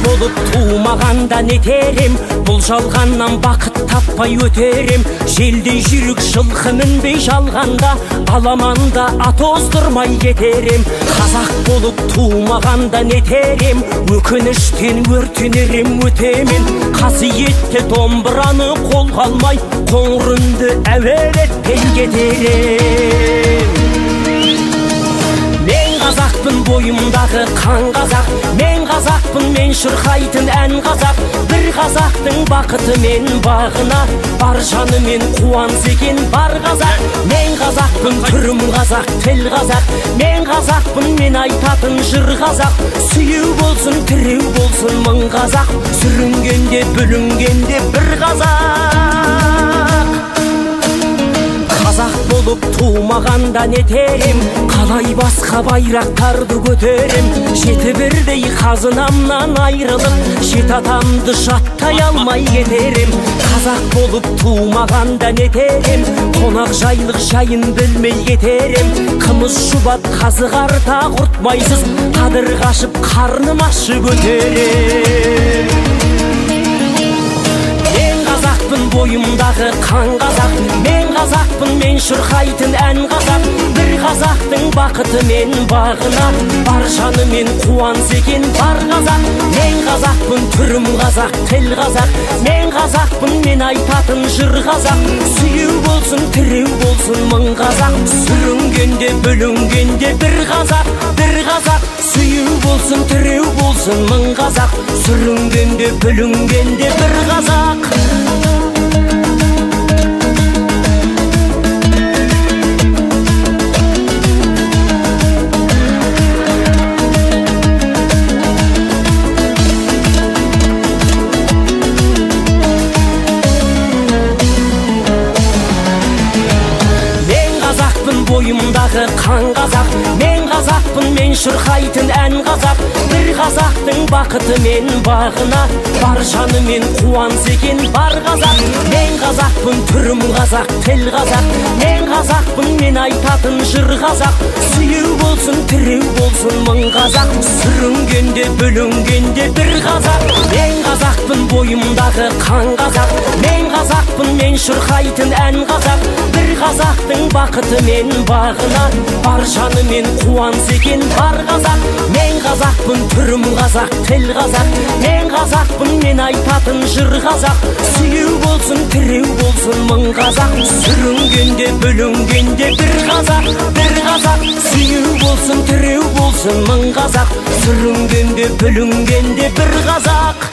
Болып тумағанда нетер ем, бұл жалғаннан бақыт таппай өтер ем. Желдей жүйрік жылқы мінбей жалғанда, аламанда ат оздырмай кетер ем. Қазақ болып тумағанда нетер ем, өкініштен өртенер ем өтемен. Қасиетті домбыраны қолға алмай, қоңыр үнді әуелетпей кетер ем. Мен қазақпын, бойымдағы қан қазақ, мен қазақпын, мен шырқайтын ән қазақ. Бір қазақтың бақыты мен бағына, бар жанымен қуанса екен бар қазақ. Мен қазақпын, түрім қазақ, тіл қазақ, мен қазақпын, мен айтатын жыр қазақ. Сүйеу болсын, тіреу болсын мың қазақ, сүрінгенде, бүлінгенде бір қазақ. Қазақ болып тумағанда нетер ем, қалай басқа байрақтарды көтерем. Жеті бірдей қазынамнан айрылып, жеті атамды жаттай алмай кетер ем. Қазақ болып тумағанда нетер ем, қонақ жайлық жайын білмей кетер ем. Қымыз шұбат қазы қарта құртмайсыз, қадір қашып қарным ашып өтер ем. Мен қазақпын, бойымдағы қан қазақ, мен қазақпын, мен шырқайтын ән қазақ. Бір қазақтың бақыты мен бағына, бар жанымен қуанса екен бар қазақ. Мен қазақпын, түрім қазақ, тіл қазақ, мен қазақпын, мен айтатын жыр қазақ. Сүйеу болсын, тіреу болсын мың қазақ, сүрінгенде, бүлінгенде бір қазақ, бір қазақ. Сүйеу болсын, тіреу болсын мың қазақ, сүрінгенде, бүлінгенде бір қазақ. Бойымдағы қан қазақ, мен қазақпын, мен шырқайтын ән қазақ. Бір қазақтың бақыты мен бағына, бар жанымен қуанса екен бар қазақ. Мен қазақпын, түрім қазақ, тіл қазақ, мен қазақпын, мен айтатын жыр қазақ. Сүйеу болсын, тіреу болсын мың қазақ, сүрінгенде, бүлінгенде бір қазақ. Мен қазақпын, бойымдағы қан қазақ, мен қазақпын, мен шырқайтын ән қазақ. Бір қазақтың бақыты мен бағына, бар жанымен қуанса екен бар қазақ. Мен қазақпын, түрім қазақ, тіл қазақ, мен қазақпын, мен айтатын жыр қазақ. Сүйеу болсын, тіреу болсын мың қазақ, сүрінгенде, бүлінгенде бір қазақ, бір қазақ. Сүйеу болсын, тіреу болсын мың қазақ, сүрінгенде, бүлінгенде бір қазақ.